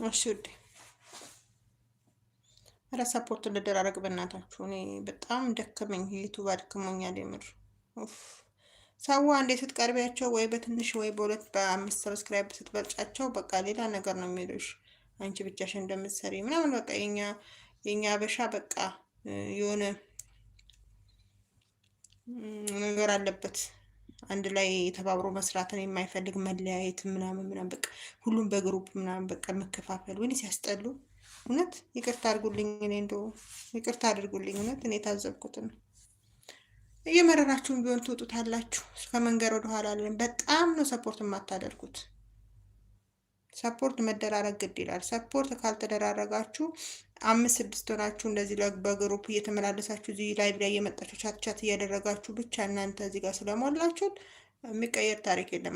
እሺ ውዴ፣ ኧረ support እንደደራረግ በእናታችሁ። እኔ በጣም ደከመኝ፣ YouTube አድክሞኛል የምር። ሰው አንዴ ስትቀርቢያቸው ወይ በትንሽ ወይ በሁለት በአምስት subscribe ስትበልጫቸው በቃ ሌላ ነገር ነው የሚሉሽ። አንቺ ብቻሽን እንደምትሰሪ ምናምን፣ በቃ የኛ አበሻ በቃ የሆነ ነገር አለበት። አንድ ላይ ተባብሮ መስራትን የማይፈልግ፣ መለያየት ምናምን ምናምን፣ በቃ ሁሉም በ group ምናምን በቃ መከፋፈል። ወይኔ ሲያስጠሉ! እውነት ይቅርታ አድርጉልኝ። እኔ እንደው ይቅርታ አድርጉልኝ። እውነት እኔ የታዘብኩትን ነው። እየመረራችሁም ቢሆን ትውጡታላችሁ። ከመንገር ወደኋላ አለን። በጣም ነው support የማታደርጉት። Support መደራረግ ግድ ይላል። Support ካልተደራረጋችሁ፣ አምስት ስድስት ሆናችሁ እንደዚህ በ group እየተመላለሳችሁ፣ እዚህ live ላይ እየመጣችሁ chat chat እያደረጋችሁ ብቻ እናንተ እዚህ ጋር ስለሞላችሁት የሚቀየር ታሪክ የለም።